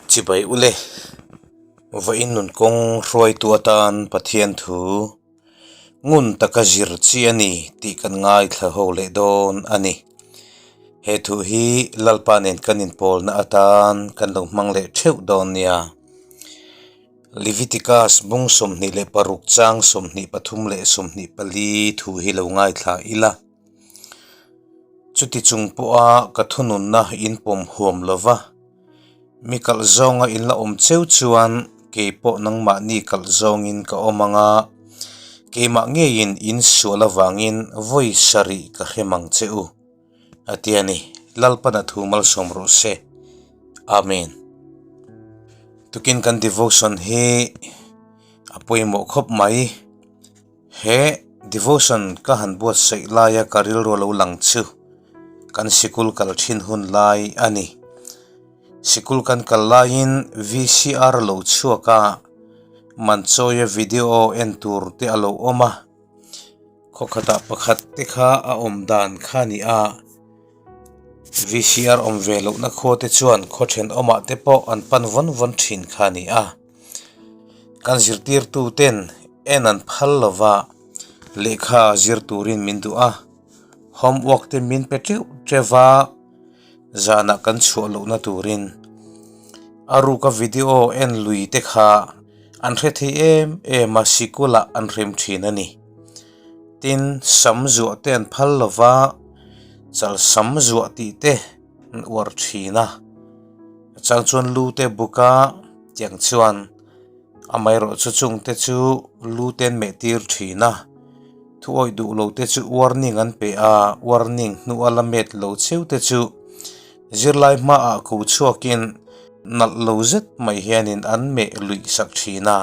Chibai ule, vawiin nun kawng hruaitu atan Pathian thu ngun taka zir chi a ni tih kan ngaithla ho leh dawn a ni. He thu hi Lalpa nen kan inpawlna atan kan lo hmang leh theuh dawn nia. Leviticus bung 26 chang 23 leh 24 thu hi lo ngaithla ila. Chuti chung pawha ka thununna in pawm huam lo va, mi kalh zawnga in la awm cheu chuan kei pawh nangmahni kalh zawngin ka awm ang a, keimah ngeiin in sual avangin vawi sarih ka hrem ang che u, a ti a ni. Lalpan a thu malsawm rawh se. Amen. Tukin kan devotion hi a pawimawh khawp mai. He devotion ka han buatsaih laia ka rilru lo lang chu kan sikul kal thin hun lai a ni. Sikul kan kal laiin VCR lo chhuak a, Manchawia video en tur te a lo awm a, khaw khatah pakhat te kha a awm dan kha a ni a, VCR awm ve lohna khua te chuan khaw thenawmah te pawh an pan vawn vawn thin kha a ni a. Kan zirtirtu ten en an phal lo va, lehkha zir turin min duh a, homework te min pe teuh teuh va, zanah kan chhuah lohna turin a ruka video en lui te kha an hre thei em em a, sikulah an hrem thin a ni. Tin, sam zuah te an phal lo va, chal sam zuah tih te an uar thin a. Chang chuan lu te buk a tiang chuan amaherawh chu chung te chu lu te an meh tir thin a thu awih duh lo te chu warning an pe a warning hnu a la met lo cheu te chu zirlai hmaah ko chhuakin nalh lo zet mai hianin an meh luih sak thin a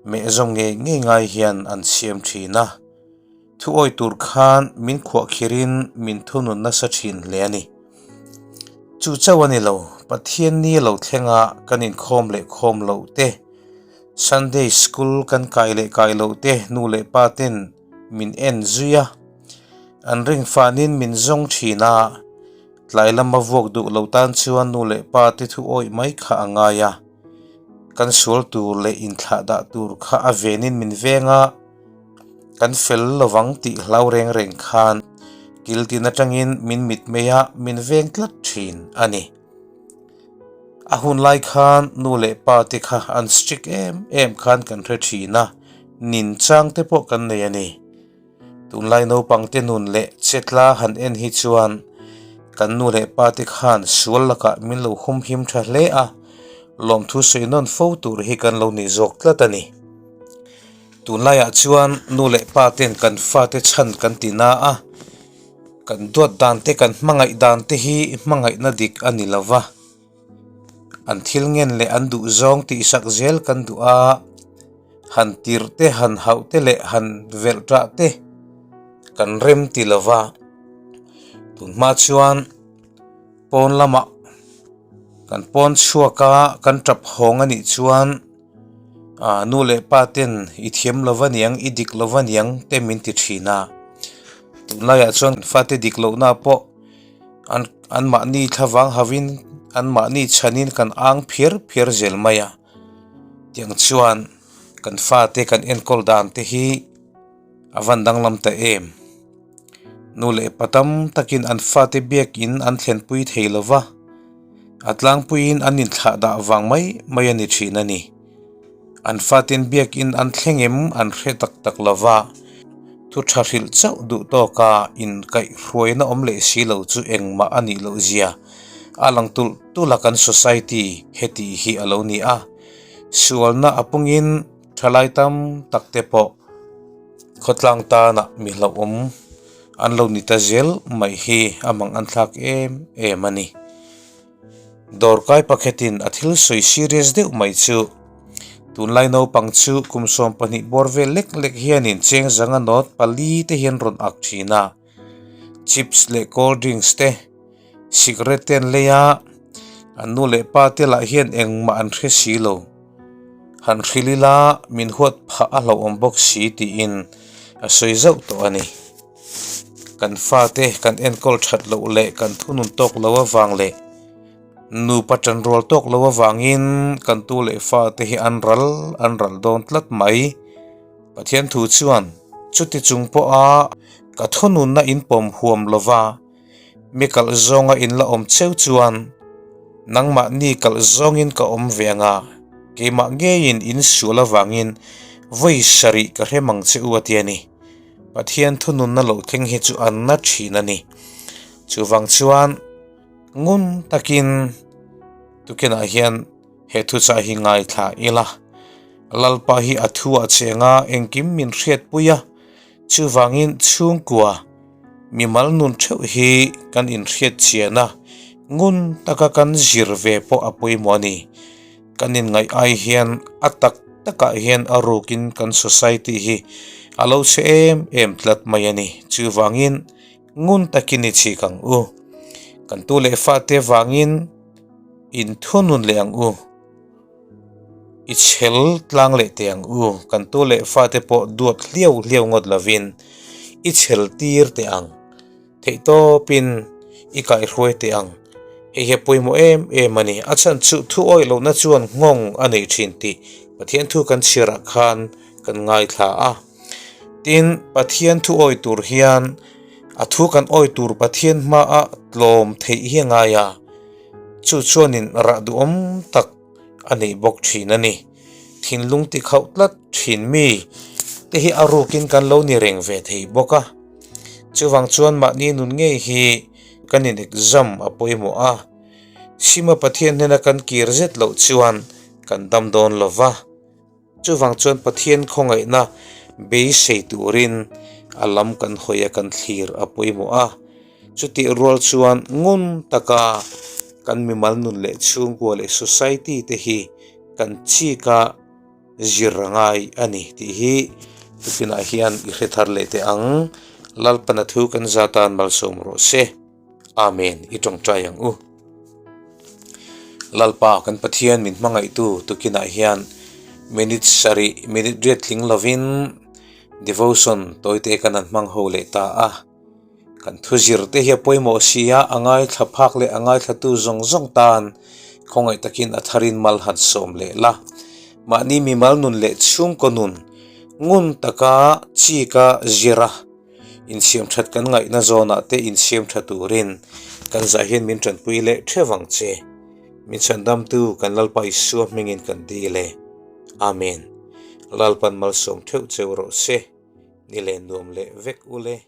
meh zawm ngei ngei ngai hian an siam thin a thu awih tur khan min khuah khirin min thunun nasa thin hle a ni. Chu chauh a ni lo, Pathian ni lo thlenga kan inkhawm leh khawm loh te, Sunday school kan kai leh kai loh te nu leh pa ten min en zui a, an ring fanin min zawng thin a, tlai lama vuak duh lo tan chuan nu leh pa te thu awih mai kha a ngai a, kan sual tur leh inthlah dah tur kha a venin min veng a. Kan fel lovang tih hlau reng reng khan kiltin atangin min mitmei a, min veng tlat thin a ni. A hun lai khan nu leh pa te kha an strict em em khan kan hre thin a, nin chang te pawh kan nei a ni. Tunlai naupang te nun leh chetla han en hi chuan kan nu leh pa te khan sual lakah min lo humhim tha hle a, lawmthu sawi nawn fo tur hi kan lo ni zawk tlat a ni. Tunlaiah chuan nu leh pa ten kan fate chhan kan ti na a, kan duat dan te kan hmangaih dan te hi hmangaihna dik a ni lo va, an thil ngen leh an duh zawng tihsak zel kan duh a, han tirh te han hauh te leh han velh tah te kan rem ti lo va, tunhma chuan pawn lamah kan pawn chhuak a kan tap hawng a nih chuan. Ah nu leh pa ten i thiam lo va niang i dik lo va niang te min ti thin a tunlaiah chuan fate dik lohna pawh an anmahni thlavang havin anmahni chhanin kan ang phiar phiar zel mai a tiang chuan kan fate kan enkawl dan te hi a van danglam ta em nu leh pa tam takin an fate biakin an thlenpui thei lo va. A tlangpuiin an inthlah dah vang mai mai a ni thin a ni. An fatin biakin an thleng em an hre tak tak lo va, thu tha hrilh chauh duh tawka inkaihhruaina awm leh si lo chu engmah a nih loh zia a lang tulh tulh a kan society heti hi a lo ni a, sualna a pungin thalai tam tak te pawh khawtlang tanah mi hlauhawm An lo ni ta zel mai hi a mang an thlak em em a ni. Dawrkai pakhatin a thil sawi serious deuh mai chu tunlai naupang chu kum 12 bawr vel lek lek hianin cheng zanga note pali te hian rawn ak thin a, chips leh cold drinks te, cigarette te an lei a, an nu leh pa te lah hian engmah an hre si lo. Han hrilh ila min huat phah a hlauhawm bawk si tiin a sawi zauh tawh a ni. Kan fate kan enkawl that loh leh kan thunun tawk lo avang leh. Nupa ṭanrual tawk lo avangin kan tu leh fate hi an ral an ral dawn tlat mai. Pathian thu chuan chuti chung pawha ka thununna in pawm huam lova mi kalh zawnga in la awm cheu chuan nangmahni kalh zawngin ka awm ve anga keimah ngeiin in sual avangin vawi sarih ka hrem ang che u a ti a ni. Pathian thununna lo thleng hi chu an na thin a ni. Chuvang chuan ngun takin tukinah hian he thuchah hi ngaithla ila. Lalpa hi a thu a cheng a, engkim min hriatpui a, chuvangin chhungkua mimal nun theuh hi kan inhriat chian a, ngun taka kan zir ve pawh a pawimawh a ni. Kan inngaih ai hian a tak takah hian a rukin kan society hi a lo chhe em em tlat mai a ni. Chuvangin ngun takin i chhik ang u. Kan tu leh fate vangin inthunun leh ang u. I chhel tlang leh teh ang u. Kan tu leh fate pawh duat hliau hliau ngawt lovin i chhel tir teh ang. Theihtawpin i kaihruai teh ang. Hei hi a pawimawh em em a ni. A chhan chu thu awih lohna chuan nghawng a nei thin tih Pathian thu kan chhiarah khan kan ngaithla a. Tin, Pathian thu awih tur hian a thu kan awih tur Pathian hmaah tlawm theih hi a ngai a. Chu chuanin rah duhawm tak a nei bawk thin a ni. Thinlung ti khauh tlat thin mi te hi a rukin kan lo ni reng ve thei bawk a. Chuvang chuan mahni nun ngei hi kan in exam a pawimawh a, Sima Pathian hnena kan kir zet loh chuan kan dam dawn lo va. Chuvang chuan Pathian khawngaihna beisei turin a lam kan hawi a kan thlir a pawimawh a. Chutih rual chuan ngun taka kan mimal nun leh chhungkua leh society te hi kan chik a. Zir a ngai a ni tih hi tukinah hian i hre thar leh teh ang. Lalpana thu kan za tan malsawm rawh se. Amen i tawngtai ang u. Lalpa kan Pathian min hmangaihtu tukinah hian minute sarih minute riat tling lovin devotion tawite kan han hmang ho leh ta a. Kan thu zir te hi a pawimawh si a, a ngaithla phak leh a ngaithlatu zawng zawng tan khawngaih takin a tharin mal han sawm leh la. Mahni mimal nun leh chhungkaw nun ngun taka chika zira insiam that kan ngaihna zawnah te insiam tha turin kan zah hian min tanpui leh theuh ang che. Min chhandamtu kan Lalpa Isua hmingin kan dil e. Amen. Lalpan malsawm theuh cheu rawh se. Ni leh nuam leh vek ule.